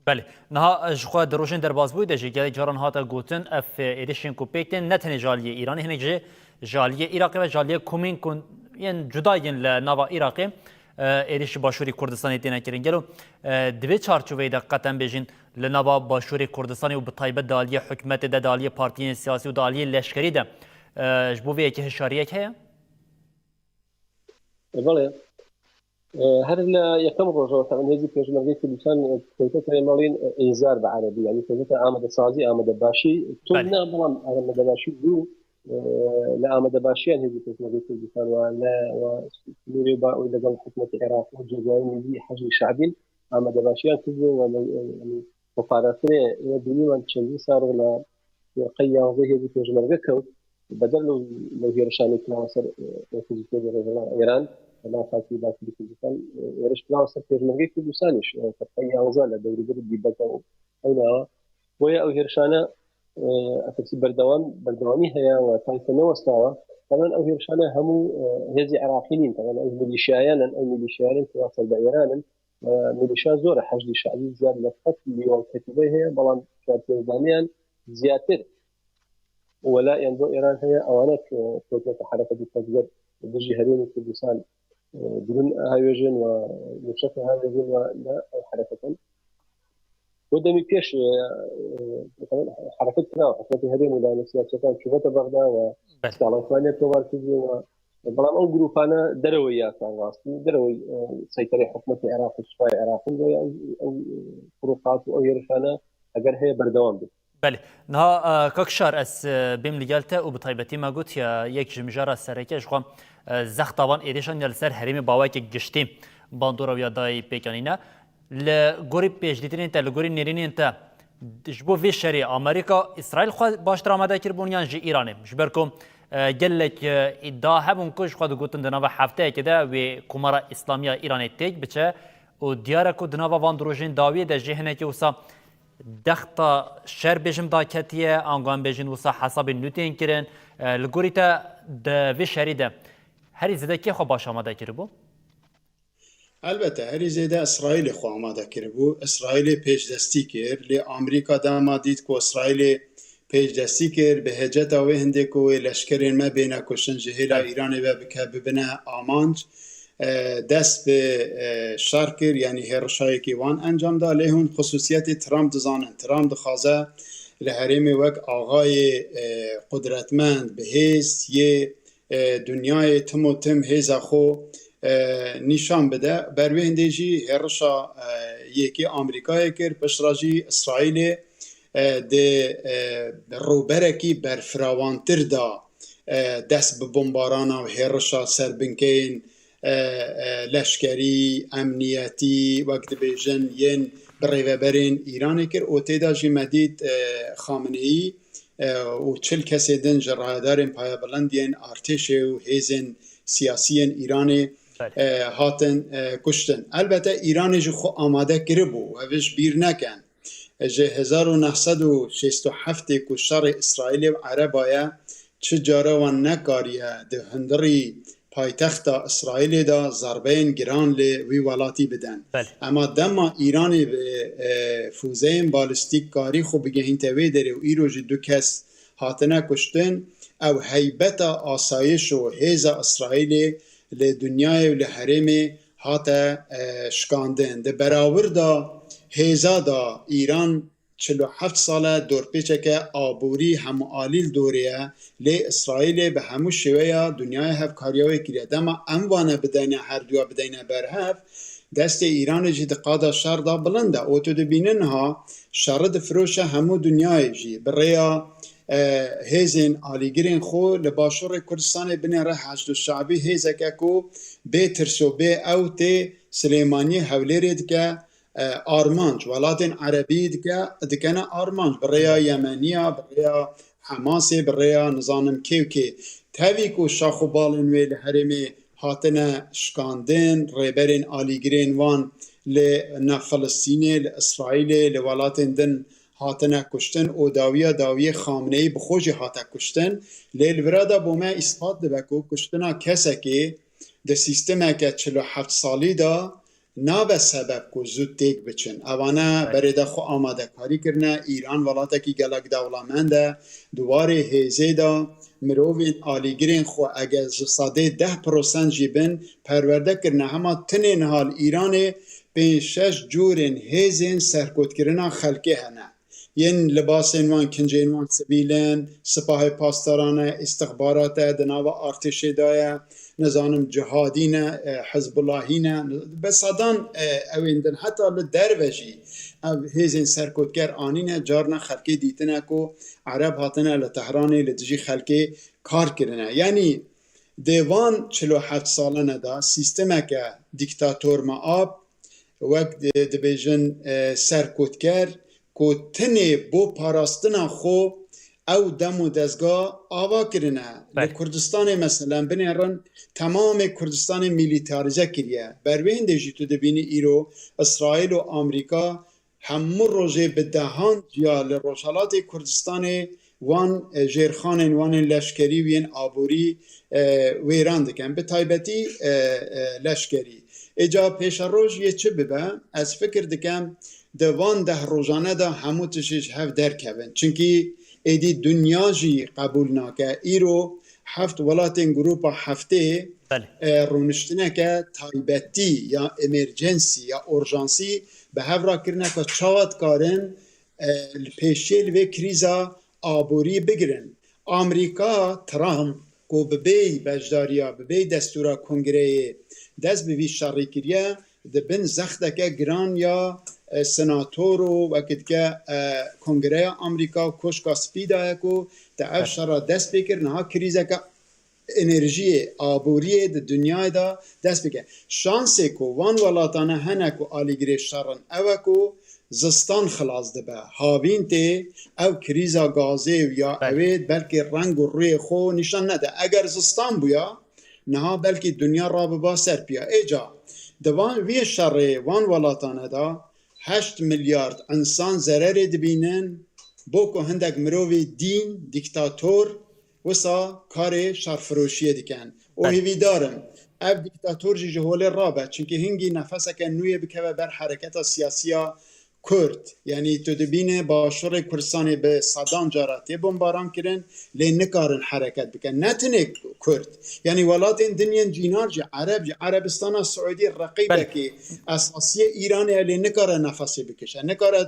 Belê. Niha, e, ji xwe di rojên derbasbûyî de jî gelek caran hate gotin, ev, e, êrişên ku pêk tên ne tenê ji aliyê Îranê, hinek jî ji aliyê Iraqê ve ji aliyê komên ku yên cuda yên li nava Iraqê, e, êrişî Başûrê Kurdistanê têne kirin. Gelo, e, di vê çarçoveyê de qet em bêjin li nava Başûrê Kurdistanê û bi taybet di aliyê hikûmetê de, di aliyê partiyên siyasî û di aliyê leşkerî de, e, ji bo vê yekê hişyariyek heye? E, belê. E, her li yekem roja, teqrîben hêzî Pêşmergeyê Kurdistan, e, kewtete yê malên, e, înzar bi erebî, yanî kewtete amadesazî, amadebaşî, tund Belê. ne, belam amadebaşî bû, e, li amadebaşiyan hêzî Pêşmergeyê Kurdistan wa, ne, wa sinûrê ba wî legal hikûmetê Iraq û cezayên nêzî Heşdî Şe'bîn amadebaşiyan kiriye wa, e, yanî xweparastinê wê bînî wan çendî sal li qey yanzdeh hêzî Pêşmerge kewt. Bedel li, li hêrişanê kirawa ser, e, opozîsyonê Rojava Îran, li xakî Başûrê Kurdistan, e, hêriş kirawa ser Pêşmergeyê Kurdistanê jî, e, ser qey yanzdeh li dewrî bir Dîbeka û ew nawa. Boye ew hêrişane, e, efeksî berdewam, berdewamî heye û tayfe newestawa. Temen ew hêrişane hemû, e, hêzî Iraqî nîn. Temen ew milîşyayan in, ew milîşyayan in kirawa ser bi Îran in. E, milîşya zor e, Heşdî Şe'bî ziyad li qet lîwan ketîbeyê heye, belam çarpêzdaniyan ziyadtir. Wela yên bo Îran heye, ewane, e, kewtine hereketê tevger dijî herêmê Kurdistan, e, drûn hewêjin û mûşek hewêjin û li ew hereketin. Bo demî pêş, e, e, hereket kira, hikûmetê herêmê û layene siyasî çûbûte Bexda û Belê. Skalakaniya tovar kiriye û بەڵام ئەو گروپانە دەرەوەی یاسان ڕاستی، دەرەوەی سەیتەرەی حکوومەتی عێراق و سوپای عێراقن، بۆیە ئەو فروقات و ئەو هێرشانە ئەگەر هەیە بەردەوام بێت. Belê. Niha, e, Kak Şar, ez, e, bêm li gel te û bi taybetî me gotiye yek ji mijara sereke ji xwe, e, zexta van êrişan ya li ser herêmê bawekek giştî bandora wî ya dayî pêkanîne. Li gorî pêşdîtinên te, li gorî nêrînên te, ji bo vê şerê Amerîka, Îsraîl xwe baştir amade kiribûn yan jî Îranê? Ji ber ku, e, gelek, e, îdia hebûn ku ji xwe digotin di nava hefteyekê de wê Komara Îslamî ya Îranê têk biçe û diyar e ku di nava van du rojên dawiyê de jî hinekî wisa dexta şer bêjim daketiye, ango em bêjin wisa hesabên nû tên kirin. E, li gorî te di vê şerî de herî zêde kê xwe baş amade kiribû? Elbette, herî zêde Îsraîlê xwe amade kiribû. Îsraîlê pêşdestî kir, lê Amerîka dema dît ku Îsraîlê pêşdestî kir, bi hêceta wê hindê ku wê leşkerên me bêne kuştin, ji hêla Belê. Îranê ve bike bibine amanc, e, dest bi, e, şer kir, yanî hêrişayekî wan encam da. Lê hûn xisûsiyetê Trump dizanin. Trump dixwaze li herêmê wek axayê, e, qudretmend, bihêz yê, e, dinyayê tim û tim hêza xwe, e, nîşan bide. Ber wê hindê jî hêrişa, e, yekê Amerîkayê kir, piştre jî Îsraîlê, e, di, e, rûberekî berfirawantir de, e, dest bi bombarana û hêrişa ser binkeyên, e, e, leşkerî, emniyetî, wek dibêjin, yên bi rêveberên Îranê kir û tê de jî me dît, e, Xameneî, e, û çil kesê din ji rayedarên payebilind yên artêşê û hêzên siyasî yên Îranê, Belê. e, hatin, e, kuştin. Elbette Îranê jî xwe amade kiribû, ev ji bîr nekin. Ji hezar û neh sed û şêst û heftê ku şerê Îsraîlê û Ereba ye, çi cara wan nekariye di hundirî paytexta Îsraîlê de zerbeyên giran li wî welatî bidin. Belê. Ema dema Îranê bi, e, fûzeyên balîstîk karî xwe bigehînte wê derê û îro jî du kes hatine kuştin, ew heybeta asayîş û hêza Îsraîlê li dinyayê û li herêmê hate, e, şikandin. Di berawirda hêza de Îran çil û heft sal e dorpêçeke aborî hemûalî li dorê ye, lê Îsraîlê bi hemû şêweya dinyayê hevkariya wê kiriye. Dema em vane bideyne, herduya bideyne berhev, destê Îranê jî di qada şer de bilind e. Û tu dibînin niha şerî difiroşe hemû dinyayê jî. Bi rêya, e, hêzên alîgirên xwe li Başûrê Kurdistanê binêre Heşd û Şe'bî hêzeke ku bê tirs û bê ew tê Silêmaniyê, Hewlêrê dike, e, armanc, welatên Erebî dike, dikene armanc, bi rêya Yemeniya, bi rêya Hemasê, bi rêya nizanim kê û kê. Tevî ku şax û balên wê li herêmê hatine şikandin, rêberên alîgirên wan li nav Filistînê, li Îsraîlê, li welatên din hatine kuştin û dawiya dawiyê Xameneî bi xwe jî hate kuştin. Lê li vira de bo me îspat dibe ku kuştina kesekê di sîstemeke çil û heft salî de nabe sebeb ku zû têk biçin. Ewane Evet. berê de xwe amadekarî kirine. Îran welatekî gelek dewlemend e. Di warê hêzê de mirovên alîgirên xwe eger ji sedê deh prosent jî bin perwerde kirine. Hema tinê niha li Îranê pênc şeş cûrên hêzên serkotkirina xelkê hene. Yên libasên wan, kincên wan sivîl in, sipahê pasdaran e, îstixbarat e, di nava artêşê de ye, nizanim cihadî ne, e, Hizbullahî ne, bi sedan, e, ewên din. Heta li derve jî ev hêzên serkotker anîne, carna xelkê dîtine ku Ereb hatine li Tehranê li dijî xelkê kar kirine. Yanî di van çil û heft salane de sîstemeke dîktator me ap, wek di-, dibêjin, e, serkotker, ku tenê bo parastina xwe ew dem û dezga ava kirine. Li Belê. Kurdistanê, meselen, binêrin, temamê Kurdistanê milîtarîze kiriye. Ber wê hindê jî tu dibînî îro Îsraîl û Amerîka hemû rojê bi dehan ciya li Rojhelatê Kurdistanê wan, e, jêrxanên wan ên leşkerî û yên aborî, e, wêran dikin. Bi taybetî, e, e, leşkerî. Êca pêşeroj yê çi bibe? Ez fikir dikim, di van deh rojane de hemû tiştê ji hev derkevin. Çimkî êdî dinya jî qebûl nake. Îro heft welatên Grupa Heftê, Belê. e, rûniştineke taybetî ya emergency ya orjansî bi hev re kirine ku çawa dikarin, e, li pêşiyê li vê krîza aborî bigirin. Amerîka, Trump, ku bi bêyî beşdariya, bi bêyî destûra kongreyê dest bi vî şerî kiriye, di bin zexteke giran ya, e, senator û wekî dike, e, Kongreya Amerîka û Koşka Spî de ye ku te ev şera dest pê kir, niha krîzeke enerjiyê, aboriyê di dinyayê de dest pê kir. Şansê ku van welatane hene ku alîgirê şer in, ew e ku zistan xilas dibe, havîn tê, ew krîza gazê û ya Belê. ewê belkî reng û rûyê xwe nîşan nede. Eger zistan bûya, niha belkî dinya rabiba ser piya. Êca, di van, vê şerê van welatane de heşt milyard insan zererê dibînin, bo ku hindek mirovê dîn, dîktator, wisa karê şerfiroşiyê dikin. Û Belê. hêvîdar im, ev dîktator jî ji holê rabe, çimkî hingî nefeseke nû yê bikeve ber hereketa siyasiya Kurd. Yanî tu dibîne Başûrê Kurdistanê bi sedan cara tê bombaran kirin, lê nikarin hereket bikin. Ne tenê Kurd. Yanî welatên din yên cînar jî, Ereb jî, Erebistana Siûdî Belê. reqîbekî esasî yê Îranê ye, lê nikare nefesê bikişe. Nikare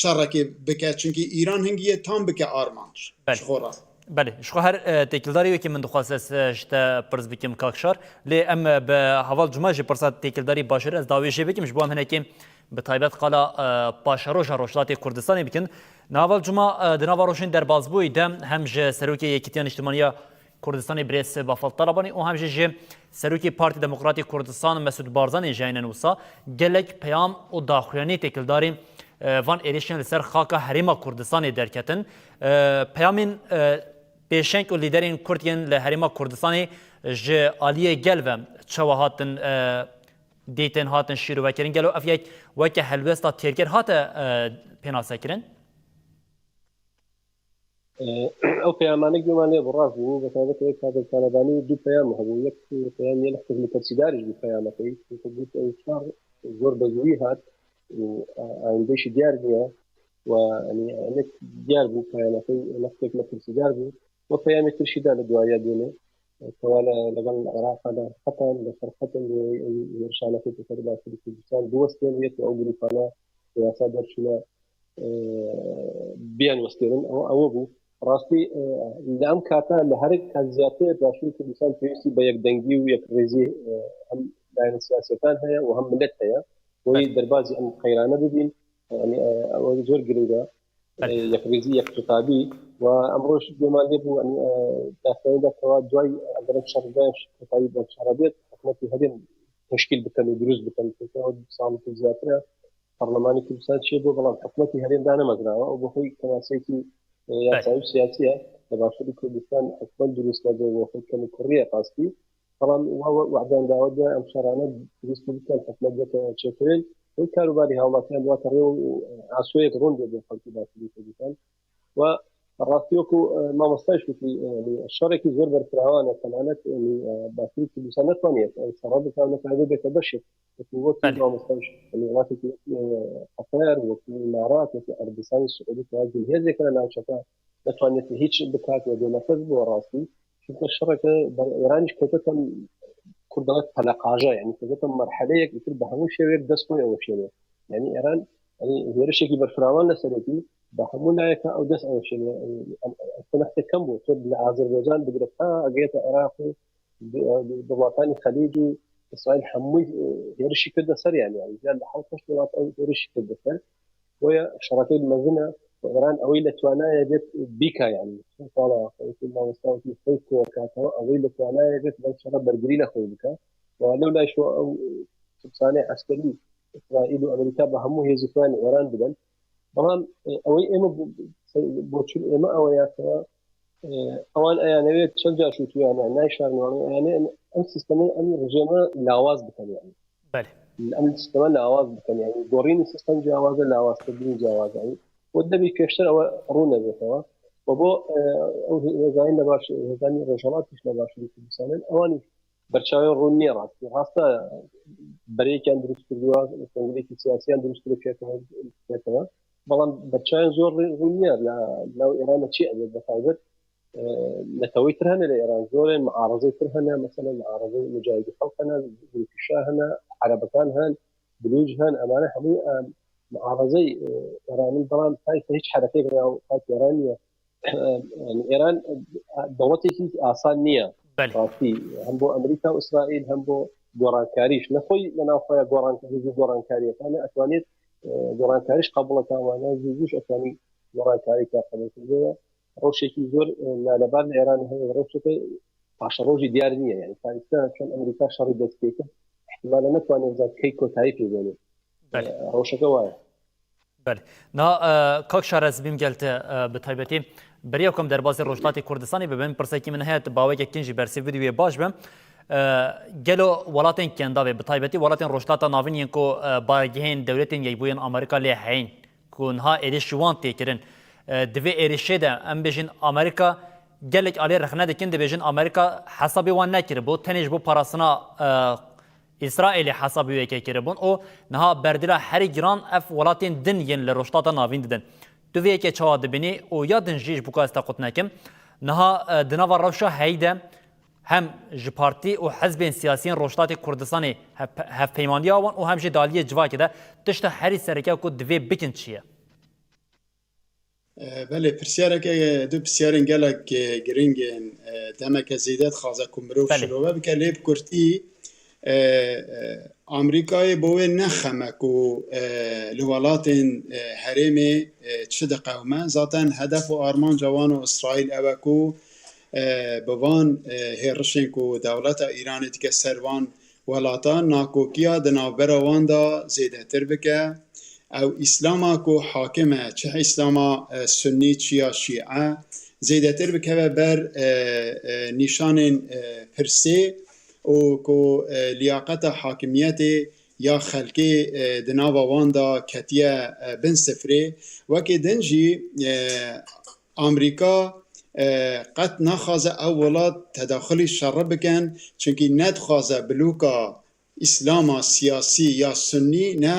şerekê bike, çimkî Îran hingî yê tam bike armanc Belê. ji xwe re. Belê, ji xwe her, e, têkildarî wekî min dixwest ez, e, ji te pirs bikim, Kak Şar. Lê em, e, bi heval Cuma jî pirsa têkildarî başûrê ez dawî jê bikim, ji bo em hinekî bi taybet qala, e, paşeroja Rojhilatê Kurdistanê bikin. Heval Cuma, e, di nava rojên derbasbûyî de hem ji Serokê Yekîtiya Niştimaniya Kurdistanê birêz Bafel Talabanî û hem jî ji Serokê Partî Demokratî Kurdistan Mesûd Barzanî jî aynen wisa gelek peyam û daxuyanî têkildarî, e, van êrişên li ser xaka Herêma Kurdistanê derketin. E, peyamên, e, pêşeng û lîderên Kurd yên li Herêma Kurdistanê ji aliyê gel ve çawa hatin, e, dîtin, hatin şîrovekirin? Gelo ev yek weke helwesta têrger hate, e, pênasekirin? Ew peyamane guman lê bi rast bû, bi taybet wek Fadil Talebanî du peyam hebû. Yek peyam yê li xizmeterçîdarî ji bo peyamekê, çunke got ew çar zor bi zûyî hat û, e, ayîndê jî diyar bûye û, yanî, hinek diyar bû peyamekê, hinek metirsîdar bû. Û peyamê tirşî da li duayiya dûnê, e, tewa li, legel Iraq de hetan li ser xetin bi hêrişanekê ku ser Başûrê Kurdistan biwestên, yek ew grûpana siyasa derçûne, e, biyan westêrin. Ew, ew bû. Rastî, e, li em kata li her ka ziyatê Başûrê Kurdistan pêwîstî bi yekdengî û yekrêzî, e, hem layene siyasiyetan heye û hem milet heye. Wê Belê. derbazî em qeyrane bibîn. Yanî, e, ew zor girîng e. Belê. E, yekrêzî, yekxitabî. Û em roj dêman lê bû, yanî, e, desteyê de tewa duay eger şer be, şer xetabî be, şer bêt, hikûmetî herêm teşkîl bikin û dirust bikin. Çunke ew sal û ziyatire Parlemanê Kurdistan çêbû, belam hikûmetî herêm danemezrawe û bi xwe kemasiyekî, e, Belê. yasayî û siyasî ye. Li Başûrê Kurdistan hikûmet dirust nebe û xwe kemîkurî ye rastî. Belam wa we we'dan dawe de em şerane dirust bikin, hikûmet bike çêkirin. Ew karûbarî hawlatiyan wate rê û asoyek rûn bê bo xelkê Başûrê Kurdistan. Û rastî wekû, e, mamosta jî gotî, e, yanî şerekî zor berfirawan e, tenanet, yanî, e, Başûrê Kurdistan netwaniye ew şere bike, netwaniye bête beşek. Wekî, wekî Belê. mamosta jî, yanî welatekî wekî, e, Qeter, wekî Îmarat, wekî Erebistanê Siûdî, ku ya cihêzê kire navçeka, netwaniye hîç bikat, we bênefes bû rastî. Çunke şereke ber Îranî jî kete tem kurdanek peleqaja, yanî kete tem merheleyek, îtir bi hemû şêwek dest xwe ew şêwê. Yanî Îran, yanî hêrişekî berfirawan li serekî, bi hemû layeka ew dest ew şêwê. Yanî em, em, em nextê kem bû. Tu li Azerbaycan bigire ta gihête Iraq û bi, bi, bi welatanê Xelîc û Îsraîl hemû, e, hêrişî kirde ser, yanî, yanî, ziya li hewt heşt welat ew hêrişî kirde ser. Boye şerekê mezin e û Îran ewî li twanaye bêt bîka, yanî. Çend sala wekî mamosta wekî xwe ku katî ewî li twanaye bêt veng şere bergirî li xwe bike. Û lewla jî ew, e, sanê eskerî Îsraîl û Amerîka bi hemû hêzî xwe yan Îran dibin. Belam, e, ewî ême bo, bo, bo çûn ême ew ya ke, e, ewan eyane wê çend car şûtû yani, nayşarin wan, yani, em, em sîstemê, em rejîma lawaz bikin yani. Belê. Em sîstema lawaz bikin yani. Gorînî sîstem ciyawaz e, lawazkirinî ciyawaz e yani. Û debî pêştir ew rû nebêtewa. Û bo, e, ew hê-, hêzayî nebaş, hêzanî rojhelat tişt nebaş Kurdistanê. Ewanî berçavên rûn niye rastî. Rasta berêkiyan dirust kirdiwa, kongreyekî siyasiyan dirust kirdiwa. Belam berçavên zor rû-, rûn niye. La, la Îran çi ev bi taybet, e, netewî tir hene li Îran. Zorê muarezê tir hene, mesela muarezê Mucahidî Xelq hene, Grûpî Şa hene, Erebekan hen, Bilûc hen, emane hemû, e, muarezey, e, Îranî, belam tayfê hiç herekek ya tayfê Îran niye. ئێران دەوڵەتێکی ئاسان نییە. بەڵێ. ڕاستی، هەم بۆ ئەمریکا و ئیسرائیل، هەم بۆ گۆڕانکاریش. نەخۆی لە ناوخۆیە گۆڕانکاری، هێزی گۆڕانکاریەکانە ئەتوانێت، ئە، گۆڕانکاریش قبوڵە تاوانە، زوو زووش ئەتوانی گۆڕانکاریکە قبول کردەوە. ڕەوشێکی زۆر، ئە، نالەبار لە ئێران هەیە، ڕەوشەکە پاشەڕۆژی دیار نییە، یعنی تا ئێستا چۆن ئەمریکا شەڕی دەست پێ کرد، احتمالە نەتوانێت بزانێت کەی کۆتایی پێ بێنێت. بەڵێ. ئە، ڕەوشەکە وایە. بەڵێ. نا، ئە، کاک شارەز بیم گەلتە، ئە، بە تایبەتی بریاکم دەربازی ڕۆژهەڵاتی کوردستانی ببن، پرسێکی من هەیە، باوەیەکە کینجی بەرسێ ڤیدیوێ باش بم. ئە، گەلۆ وڵاتێن کێنداوێ، بە تایبەتی وڵاتێن ڕۆژهەڵاتە ناوین یەن کو، ئە، بارگەهێن دەولەتێن یەکبوویەن ئەمریکا لێ هەین، کو نها êrişî wan tê kirin. ئە، divê êrişê de em bêjin ئەمریکا gelek alê rexne dikin, dibêjin ئەمریکا hesabê wan nekiribo, tenê ji bo parastina, ئە، ئیسرائیلê hesabê wê yekê kiribûn û niha berdila herî giran ev welatên din yên li Rojhilata Navîn didin. Tu vê yekê çawa dibînî û ya din jî ji bo ku ez te qut nekim, niha, e, di nava rewşa heyî de hem ji partî û hizbên siyasiyên Rojhilatê Kurdistanê hev-, hevpeymaniya wan û hem jî di aliyê civakê de tişta herî sereke ku divê bikin çi ye? E, belê, pirsiyareke, du pirsiyarên gelek, e, giring in. E, demeke zêde dixwaze ku mirov Belê. şirove bike, lê bi kurtî, e, e, Amerîkayê bo wê ne xem e ku, e, li welatên, e, herêmê, e, çi diqewime. Zaten hedef û armanca wan û Îsraîl ew e ku, e, bi van, e, hêrişên ku dewleta Îranê dike ser van welatan, nakokiya di navbera wan de zêdetir bike. Ew Îslama ku hakim e, çi Îslama, e, Sunnî, çi ya Şîe, zêdetir bikeve ber, e, e, nîşanên, e, pirsê û ku, e, liyaqeta hakimiyetê ya xelkê, e, di nava wan de ketiye, e, bin sifrê. Wekî din jî, e, Amerîka, e, qet naxwaze ew welat tedaxulî şerî bikin, çunkî nedixwaze bloka Îslama siyasî ya Sunnî, ne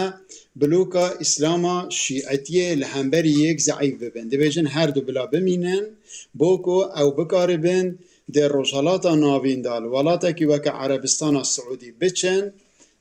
bloka Îslama Şîetiyê li hemberî yek zeîf bibin. Dibêjin her du bila bimînin, bo ku ew bikaribin di Rojhelata Navîn de li welatekî weke Erebistana Siûdî biçin,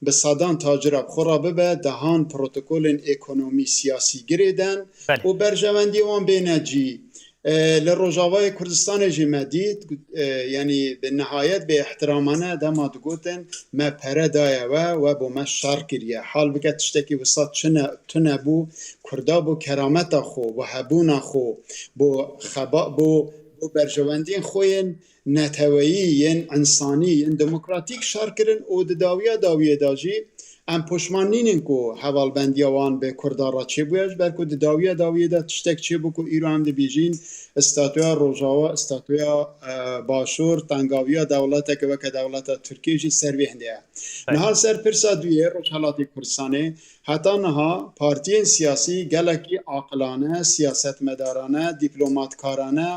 bi sedan tacira bi xwe re bibe, dehan protokolên ekonomî siyasî girêden Belê. û berjewendiyê wan bêne cî. E, li Rojavayê Kurdistanê jî me dît, e, yanî bi nihayet bêihtiramane dema digotin, me pere daye we, we bo me şer kiriye. Hal bike tiştekî wisa çi ne, tune bû, Kurda bo kerameta xwe, bo hebûna xwe, bo xeba-, bo, bo berjewendiyên xwe yên neteweyî, yên însanî, yên demokratîk şer kirin û di dawiya dawiyê de jî em poşman nînin ku hevalbendiya wan bi Kurda re çêbûye, ji ber ku di dawiya dawiyê de tiştek çêbû ku îro em dibêjin statûya Rojava, statûya, e, Başûr, tengaviya dewleteke weke dewleta Tirkiyê jî ser vê hindê ye. Belê. Niha ser pirsa duyê Rojhelatê Kurdistanê, heta niha partiyên siyasî gelekî aqilane, siyasetmedarane, dîplomatkarane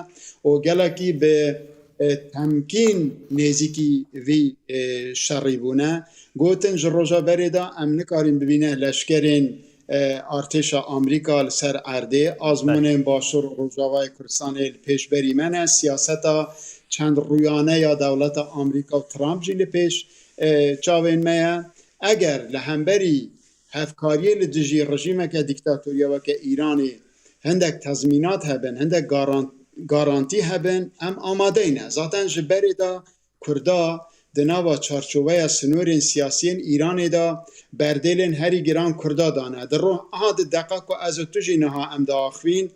û gelekî bi, e, temkîn nêzîkî vî, e, şerî bûne. Gotin, ji roja berê de em nikarin bibîne leşkerên, e, artêşa Amerîka li ser erdê, azmûnên Başûr û Rojavayê Kurdistanê li pêşberî me ne, siyaseta çend rûyane ya dewleta Amerîka û Trump jî li pêş, e, çavên me ye. Eger li hemberî hevkariyê li dijî rejîmeke dîktatorî ya weke Îranê hindek tezmînat hebin, hindek garan-, garantî hebin, em amadeyn e. Zaten ji berê de Kurda di nava çarçoveya sînorên siyasî yên Îranê de berdêlên herî giran Kurda dane. Di ro-, aha di deqa ku ez û tu jî niha em diaxivîn,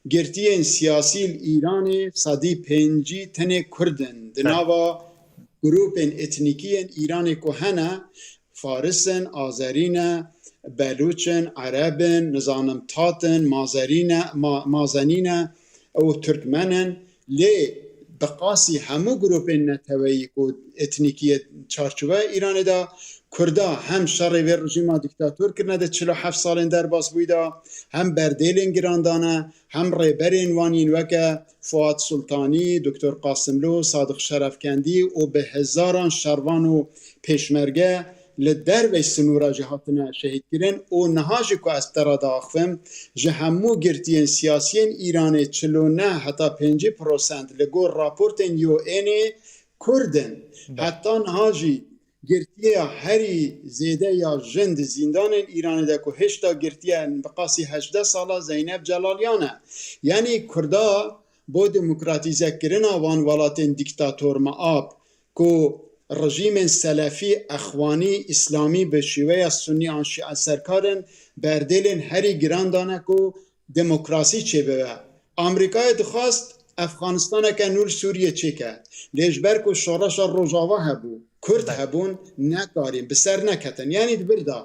girtiyên siyasî li Îranê sedî pêncî tenê Kurd in. Di Belê. nava grûpên etnîkî yên Îranê ku hene, Faris in, Azerî ne, Belûç in, Ereb in, nizanim Tat in, Mazerî ne, Ma-, Mazenî ne û Tirkmen in. Lê bi qasî hemû grûpên neteweyî ku etnîkî yê çarçoveya Îranê de Kurda hem şerê vê rejîma dîktator kirine di çil û heft salên derbasbûyî de, hem berdêlên giran dane, hem rêberên wan yên weke Fuat Sultanî, Doktor Qasimlo, Sadiq Şerefkendî û bi hezaran şervan û pêşmerge li dervey sinûra jî hatine şehîdkirin û niha jî ku ez te re diaxivim, ji hemû girtiyên siyasiyên Îranê çil û neh heta pêncî prosent li gor raportên U N'ê Kurd in. Be- Heta niha jî girtiya herî zêde ya jin di zîndanên Îranê de ku hêşta girtiye bi qasî hejdeh sala Zeynep Celalyan e. Yanî Kurda bo demokratîzekirina wan welatên dîktator meab ku rejîmên selefî, exwanî, îslamî bi şêweya sunî an şîe serkar in, berdêlên herî giran dane ku demokrasî çêbibe. Amerîkayê dixwest Efxanistaneke nû li Sûriyê çêke. Lê ji ber ku şoreşa Rojava hebû, Kurd Belê. hebûn, nekarîn, bi ser neketin. Yanî di vir de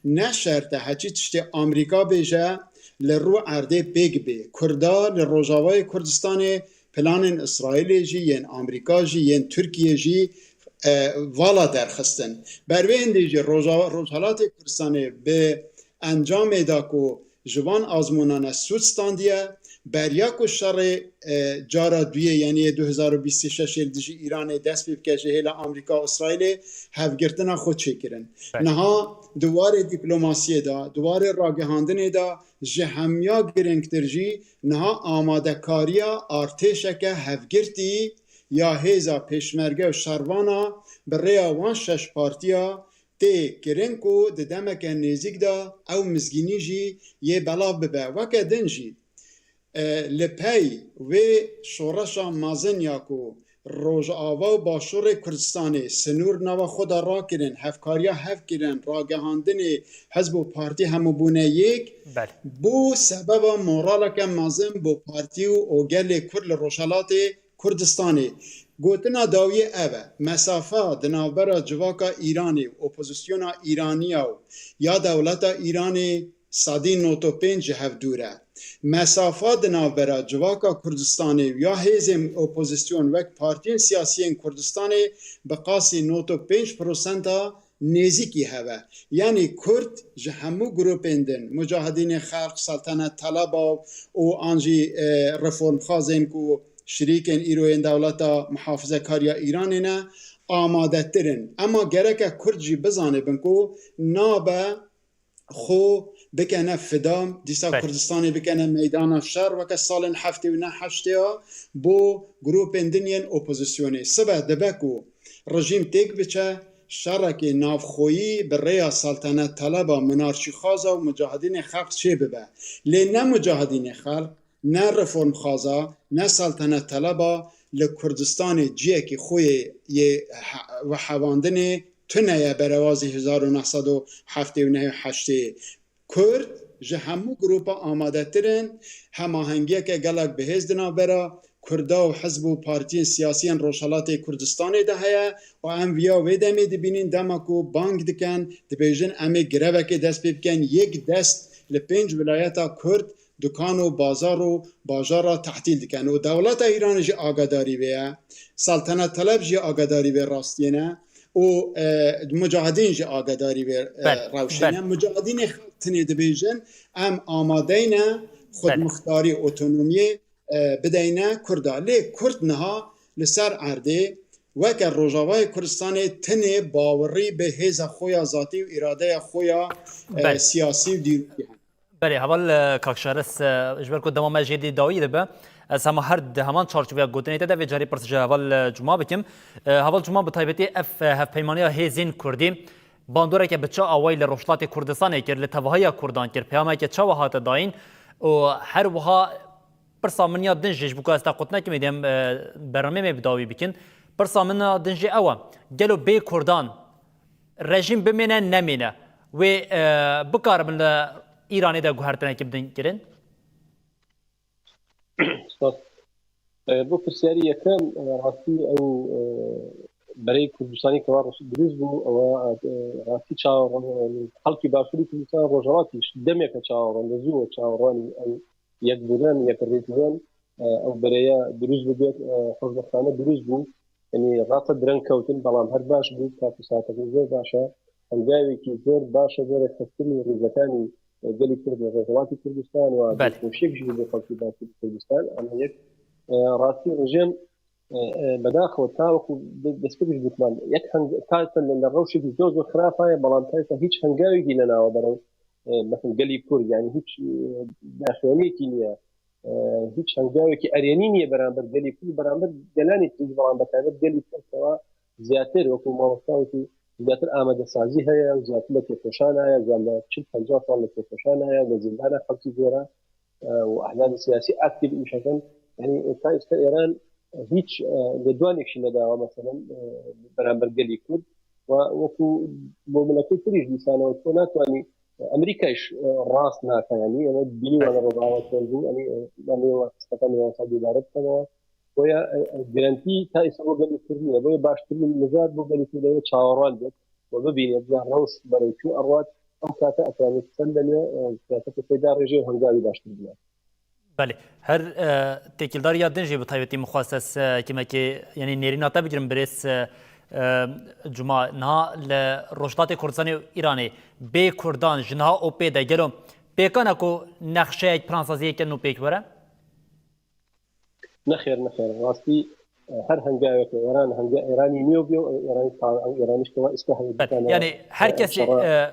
ne şert e heçî tiştê Amerîka bêje li rû erdê pêk bê. Kurda li Rojavayê Kurdistanê planên Îsraîlê jî, yên Amerîka jî, yên Tirkiyê jî, e, vala derxistin. Ber wê hindê jî Rojava-, Rojhelatê Kurdistanê bi encamê da ku ji van azmûnane sûd standiye, beriya ku şerê, e, cara duyê, yanî yê du hezar û bîst û şeş ê li dijî Îranê dest pê bike ji hêla Amerîka û Îsraîlê hevgirtina xwe çêkirin. Belê. Niha di warê dîplomasiyê de, di warê ragihandinê de ji hemiya girîngtir jî niha amadekariya artêşeke hevgirtî ya hêza pêşmerge û şervana bi rêya wan şeş partiya tê kirin ku di demeke nêzîk de ew mizgînî jî yê belav bibe. Weke din jî, e, li pey wê şoreşa mezin ya ku Rojava û Başûrê Kurdistanê sinûr nava xwe de rakirin, hevkariya hev kirin, ragihandinê hizb û partî hemû bûne yek, Belê. bû sebeba moraleke mezin bo partî û, û gelê Kurd li Rojhelatê Kurdistanê. Gotina dawiyê ev e, mesafa di navbera civaka Îranê û opozisyona Îraniya û ya dewleta Îranê sedî nod û pênc ji hev dûr e. Mesafa di navbera civaka Kurdistanê û ya hêzên opozisyon wek partiyên siyasiyên Kurdistanê bi qasî nod û pênc prosenta nêzîkî hev e. Yanî Kurd ji hemû grûpên din, Mucahidînê Xelq, Seltenet Teleba û an jî, e, reformxwazên ku şirîkên îro yên dewleta muhafizekar ya Îranê ne, amadetir in. Ema gereke Kurd jî bizanibin ku nabe xwe bikene fida, dîsa Belê. Kurdistanê bikene meydana şer, weke salên heftê û neh heştê ya bo grûpên din yên opozisyonê. Sibe dibe ku rejîm têk biçe, şerekê navxweyî bi rêya Seltenet Teleba, Minarşîxwaza û Mucahidînê Xelq çêbibe. Lê ne Mucahidînê Xelq, ne reformxwaza, ne Seltenet Teleba li Kurdistanê ciyekî xwe yê, yê he-, vehevandinê tune ye berewazî hezar û neh sed û heftê û neh û heştê. Kurd ji hemû grûpa amadetir in, hemahengiyeke gelek bihêz di navbera Kurda û hizb û partiyên siyasî yên Rojhelatê Kurdistanê de heye û em viya wê demê dibînin, dema ku bang dikin, dibêjin, em ê grevekê dest pê bikin, yek dest li pênc wilayeta Kurd dukan û bazar û bajara tehtîl dikin. Û dewleta Îranê jî agadarî vê ye, Seltenet Teleb jî agadarî vê rastiyê ne û, e, mucahidîn jî agadarî vê, e, Belê, rewşê ne. belê. Mucahidînê xelk tinê dibêjin, em amadeyne Belê. xudmuxtarî, otonomiyê, e, bideyne Kurda. Lê Kurd niha li ser erdê weke Rojavayê Kurdistanê tinê bawerî bi hêza xwe ya zatî û îradeya xwe ya, e, Belê. siyasî û dîrokî hene. Belê, heval, e, Kak Şaris, e, ji ber ku dema me jê dî dawî dibe, ez hema her di heman çarçoveya gotinê te de vê carî pirs ji heval, e, Cuma bikim. E, heval Cuma, bi taybetî ev, e, hevpeymaniya hêzên Kurdî bandoreke bi çi awayî li Rojhilatê Kurdistanê kir, li tevahiya Kurdan kir, peyameke çawa hate dayîn û her wiha pirsa min ya din jî, ji bo ku ez te qut nekim, ê dê em, e, bernameyê me bi dawî bikin. Pirsa min ya din jî ew e, gelo bê Kurdan rejîm bimêne nemêne, wê, e, bikaribin li Îranê de guhertinekî bidin kirin? Spas. E, bo pirsiyarî yekem, e, rastî ew, e, bereyê Kurdistanê keva dirust bû, ew, e, rastî çawa, e, xelkî Başûrî Kurdistan, Rojhelatî jî demeke çawa randezû çawa ranî ew yekbûnen, yekrêzînen, e, ew bereye dirust bibêt, e, xweşbextane dirust bû. Yanî rasta direng kewtin, belam her baş bû, kafî saetekî zêr baş e. Hengavekî zêr baş e bê rêxistinî rêzekanî, e, gelî Kurd li Rojhilatî Kurdistan û Belê. destnîşek jî bo xelkî Başûrê Kurdistan. Em yek, e, rastî rejîm, e, e, bedaxewe ta wekû de-, destpêk jî gotiman, yek heng-, ta te li, li rewşekî zor zor xirab heye, belam ta êsta hîç hengavekî nenawe berew, e, mesela gelî Kurd, yanî hîç, e, daxuyaniyekî niye. E, hîç hengavekî erênî niye beramber gelî Kurd, beramber gelanê tîj, beramber taybet gelî Kurd, tewa zêdetir, wekû mamosta wekî zêdetir amadesazî heye, zêdetir li têkoşan heye, zêdetir çil penca sal li têkoşan heye, li zîndana xelkî zêra, e, û ehdadê siyasî aktîf û şekin, یعنی، تا ئێستا ئێران هیچ، ئە، لێدوانێکی نەداوە، مەسەلەن، ئە، بەرامبەر گەلی کورد. و وەکو بۆ ملەتی تریش دیسانەوە تۆ ناتوانی، ئەمریکایش، ئە، ڕاست ناکە، یعنی، ئەمە بینیوانە ڕۆژاوە تۆزی، یعنی، ئە، یعنی، وە قسەکان واسا دووبارە بکەمەوە. بۆیە، ئە، ئە، گرنتی تا ئێستا بۆ گەلی کورد نییە، بۆیە باشترین نەجات بۆ گەلی کورد ئەوە چاوەڕوان بێت و ببینێت یا ڕەوش بەرەو کوێ ئەڕوات، ئەو کاتە ئەتوانێت چەند لەمێ، ئە، سیاسەتی خۆی داڕێژێ و هەنگاوی باشتر بنێت. بەێ، هەر، ئە، تێکیلدار یا din jî bi taybetî min xwest ez, ئە، کیمekê, yanî nêrîna te bigirim birêz, ئە، ئە، Cuma, niha li Rojhilatê Kurdistanê û Îranê bê Kurdan ji niha û pê de gelo pêkan e ku nexşeyek plansaziyeke nû pêk were? Nexêr, nexêr. Rastî, e, her hengayeke Îran, henga Îranî nû bûye, e, Îranî ta-, ew Îranî işte wa îslah Bel, yani her kesî, e,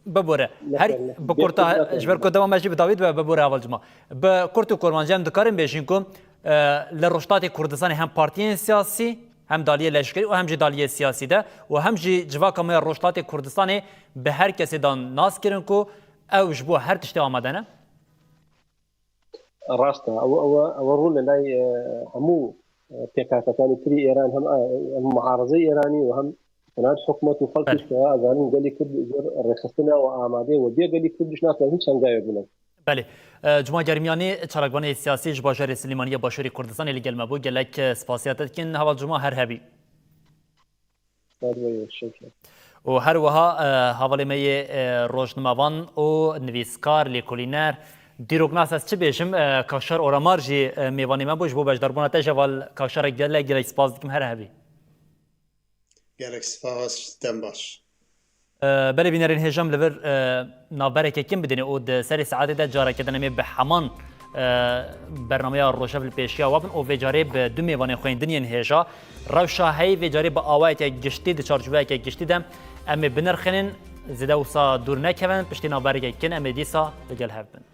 bibore. Her bi kurta, ji ber ku dema me jî bi dawî dibe, bibore heval Cuma. Bi kurt û kurmancî em dikarin bêjin ku, e, li Rojhilatê Kurdistanê hem partiyên siyasî, hem daliyê leşkerî û hem jî daliyê siyasî de û hem jî civaka me ya Rojhilatê Kurdistanê bi her kesê dan nas kirin ku ew ji bo her tiştê amade ne. Rast e. Ew, ew, ew rû li lay, e, hemû, e, pêkhatekani tirî Îran hem, e, hem muarezey Îranî û hem tenat hikûmet û xelk Belê. Îşte, ez zanim gelî Kurd ji rêxistina û amade û bê gelî Kurd ji nas hiç hengayê bûne. Belê. E, Cuma Germiyanî, çalakvanê siyasî ji bajarê Silêmaniyê Başûrê Kurdistanê li gel me bû. Gelek, e, spasiya te dikin. Heval Cuma her hebî. Û her wiha, e, hevalê me yê, e, rojnamevan û nivîskar, lêkolîner, dîroknas ez çi bêjim, e, Kakşar Oramar jî, e, mêvanê me bû. Ji bo beşdarbûna te jî heval Kakşar gelek, gelek spas dikim, her hebî. Gelek spas, dem baş. E, belê bînerên hêja em li vir, e, navbereke kin bidinê û di serê saetê de careke din em ê bi heman, e, bernameya Rojev li pêşiya we bin û vê carê bi du mêvanên xwe yên din yên hêja. Rewşa heyî vê carê bi awayeke giştî, di çarçoveyeke giştî de em ê binirxînin, zêde wisa dûr nekevin, piştî navbereke kin em ê dîsa li gel hev bin.